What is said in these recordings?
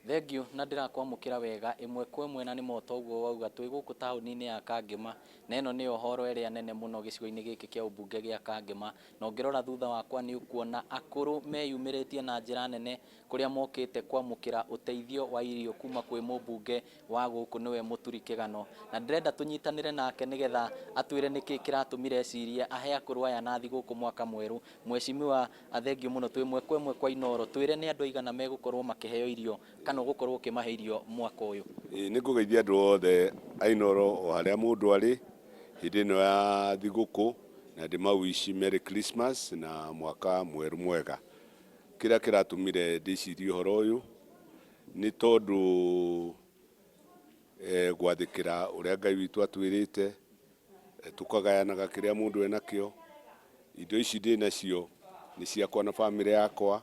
Thengiũ na ndĩrakwamũkĩra wega ĩmwe kwa ĩmwe na nĩ ma ota ũguo wauga twĩ gũkũ taũni-inĩ ya Kangema na ĩno nĩyo horo ĩrĩa nene mũno gĩcigo-inĩ gĩkĩ kĩa ũmbunge gĩa Kangema na ũngĩrora thutha wakwa nĩ ũkuona akũrũ meyumĩrĩtie na njĩra nene kũrĩa mokĩte kwamũkĩra ũteithio wa irio kuma kwĩ mũmbunge wa gũkũ nĩwe Mũturi Kĩgano na ndĩrenda tũnyitanĩre nake nĩgetha atwĩre nĩkĩ kĩratũmire ecirie ahe akũrũ aya na thigũkũ mwaka mwerũ. Mheshimiwa thengiũ mũno twĩ ĩmwe kwa ĩmwe kwa Inooro, twĩre nĩ andũ aigana megũkorwo makĩheo irio kana ũgũkorwo ũkĩmahe irio mwaka ũyũ? Ĩĩ nĩ ngũgeithia andũ othe a Inooro o harĩa mũndũ arĩ hĩndĩ ĩno ya thigũkũ na ndĩma wish Merry Christmas na mwaka mwerũ mwega. Kĩrĩa kĩratũmire ndĩcirie ũhoro ũyũ nĩ tondũ gwathĩkĩra ũrĩa Ngai witũ atwĩrĩte, tũkagayanaga kĩrĩa mũndũ enakĩo. Indo ici ndĩ nacio nĩ ciakwa na bamĩrĩ yakwa,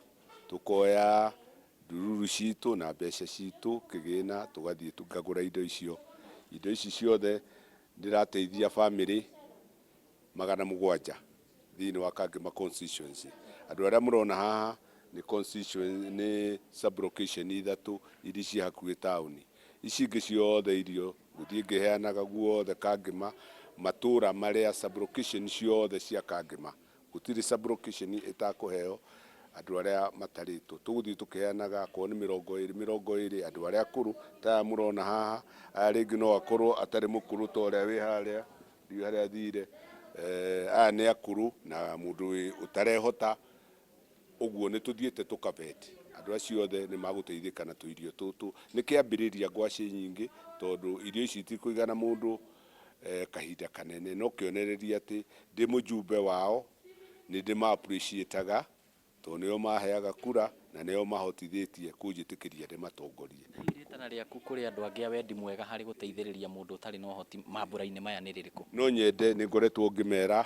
tũkoya ndururu citũ na mbeca citũ kĩgĩna tũgathiĩ ngagũra indo icio. Indo ici ciothe ndĩrateithia bamĩrĩ 700 thĩinĩ wa Kangema constituency. Andũ arĩa mũrona haha nĩ constituency, nĩ sub location ithatũ iria ciĩ hakuhĩ taũni. Ici ingĩ ciothe irio ngũthiĩ ngĩheanaga guothe Kangema, matũra marĩa sub location ciothe cia Kangema. Gũtirĩ sub location ĩtakũheo andũ arĩa matarĩtwo. Tũgũthiĩ tũkĩheanaga akorwo nĩ 20 20 andũ arĩa akũrũ ta aya mũrona haha, aya rĩngĩ no akorwo atarĩ mũkũrũ ta ũrĩa wĩ harĩa. Ndiũĩ harĩa athire. Aya nĩ akũrũ na mũndũ ũtarehota, ũguo nĩ tũthiĩte tũka vet andũ acio othe nĩ magũteithĩka na tũirio tũtũ. Nĩ kĩambĩrĩria ngwacĩ nyingĩ tondũ irio ici itikũigana mũndũ kahinda kanene, no kĩonereria atĩ ndĩ mũjumbe wao nĩ ndĩma appreciate aga. Tondũ nĩo maheaga kura na nĩo mahotithĩtie kũnjĩtĩkĩria ndĩmatongorie. Hihi rĩtana rĩaku kũrĩ andũ angĩ a wendi mwega harĩ gũteithĩrĩria mũndũ ũtarĩ na ũhoti mambũra-inĩ maya nĩ rĩrĩkũ? No nyende, nĩ ngoretwo ngĩmera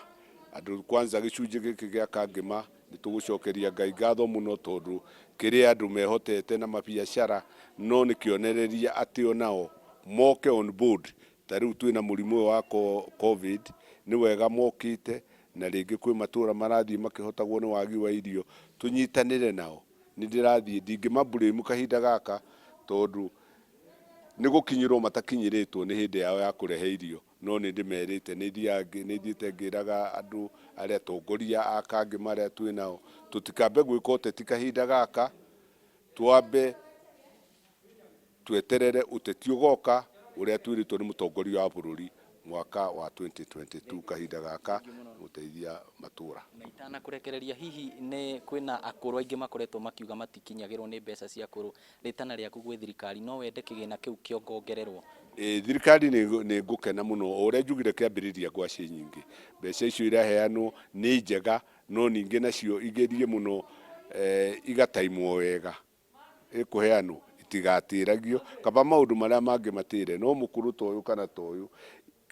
andũ kwanza gĩcunjĩ gĩkĩ gĩa Kangema nĩ tũgũcokeria Ngai ngatho mũno tondũ kĩrĩ andũ mehotete na mabiacara no nĩ kĩonereria atĩ onao moke on board. Ta rĩu twĩna mũrimũ ũyũ wa Covid, nĩ wega mokĩte na rĩngĩ kwĩ matũra marathiĩ makĩhotagwo nĩ wagi wa irio, tũnyitanĩre nao. Nĩ ndĩrathiĩ, ndingĩma blame kahinda gaka tondũ nĩ gũkinyĩrwo matakinyĩrĩtwo nĩ hĩndĩ yao ya kũrehe irio, no nĩ ndĩmerĩte, nĩ thiaga, nĩ thiĩte ngĩraga andũ arĩa atongoria a Kangema arĩa twĩ nao, tũtikambe gwĩka ũteti kahinda gaka, twambe Tweterere ũteti ũgoka ũrĩa twĩrĩtwo nĩ mũtongoria wa bũrũri mwaka wa 2022 kahinda gaka gũteithia matũra. Na itanakũrekereria hihi nĩ kwĩna akũrũ aingĩ makoretwo makiuga matikinyagĩrwo nĩ mbeca cia akũrũ, rĩtana rĩaku gwĩ thirikari no wende kĩgĩna kĩu kĩongongererwo? Ĩĩ thirikari nĩ ngũkena mũno o ũrĩa njugire kĩambĩrĩria ngwacĩ nyingĩ, mbeca icio iraheanwo nĩ njega no ningĩ nacio igerie mũno igataimwo wega. ĩkũheanwo itigatĩragio, kaba maũndũ marĩa mangĩ matĩre, no mũkũrũ ta ũyũ kana ta ũyũ,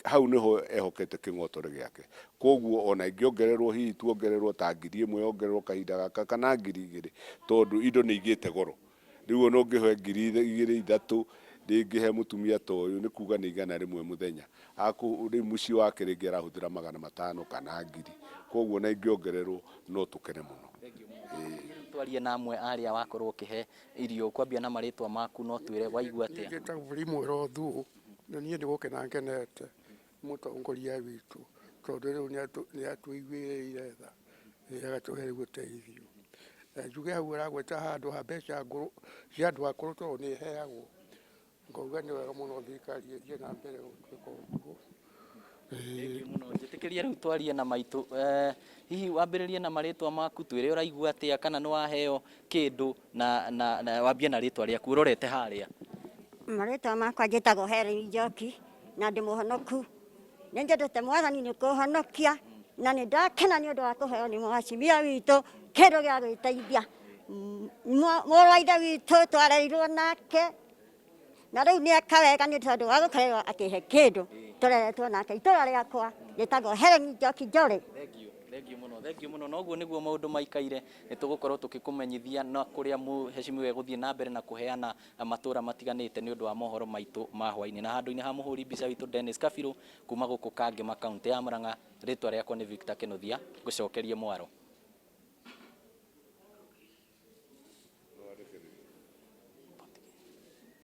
hau nĩho ehokete kĩng'otore gĩake. Kwoguo ona ĩngĩongererwo hihi tuongererwo ta 1000 yongererwo kahinda gaka kana 2000, tondũ indo nĩ igĩte goro. Rĩu ona ũngĩhe 2000 3 rĩngĩ he mũtumia ta ũyũ nĩ kuga nĩ 100 mũthenya. Rĩu mũciĩ wake rĩngĩ arahũthĩra 500 kana 1000. Kwoguo ona ĩngĩongererwo no tũkene mũno. Rĩu twarie na amwe a arĩa wakorwo ũkĩhe irio, ũkwambia na marĩtwa maku na ũtwĩre waigua atĩa? Niĩ njĩtagwo Rimwero Thuo, na niĩ nĩ gũkena ngenete nĩ mũtongoria witũ, tondũ rĩu nĩ atũiguĩrĩire tha, agatũhe rĩu ũteithio. Na njuge hau aragweta handũ ha mbeca ngũrũ cia andũ akũrũ tondũ nĩ ĩheagwo. Ngauga nĩ wega mũno thirikari ĩthiĩ na mbere gwĩka ũguo. Thengiũ mũno. Njĩtĩkĩria rĩu twarie na maitũ. Eh, hihi wambĩrĩrie na marĩtwa maku, twĩre ũraigua atĩa kana nĩ waheo kĩndũ na, na, na wambie na rĩtwa rĩaku ũrorete harĩa. Marĩtwa makwa njĩtagwo Helen Njoki na ndĩ mũhonoku. Nĩ nyendete mwathani nĩ kũhonokia na nĩ ndakena nĩ ũndũ wa kũheo nĩ mwacimia witũ kĩndũ gĩa gwĩteithia. Mũrũ wa ithe witũ twarerirwo nake na rĩu nĩ eka wega nĩ tondũ wa gũkorwo akĩhe kĩndũ tũreretwo nake. Itũra rĩakwa rĩtagwo Helen Njoki Njorĩ. Thengiũ, thengiũ mũno, thengiũ mũno. Na ũguo nĩguo maũndũ maikaire. Nĩ tũgũkorwo tũkĩkũmenyithia na kũrĩa mũhecimiwa egũthiĩ na mbere na kũheana matũra matiganĩte nĩ ũndũ wa mohoro maitũ ma hwainĩ. Na handũ-inĩ ha mũhũri mbica witũ Dennis Kabirũ kuma gũkũ Kangema kaũntĩ ya Murang'a, rĩtwa rĩakwa nĩ Victor Kĩnuthia, ngũcokerie mwaro.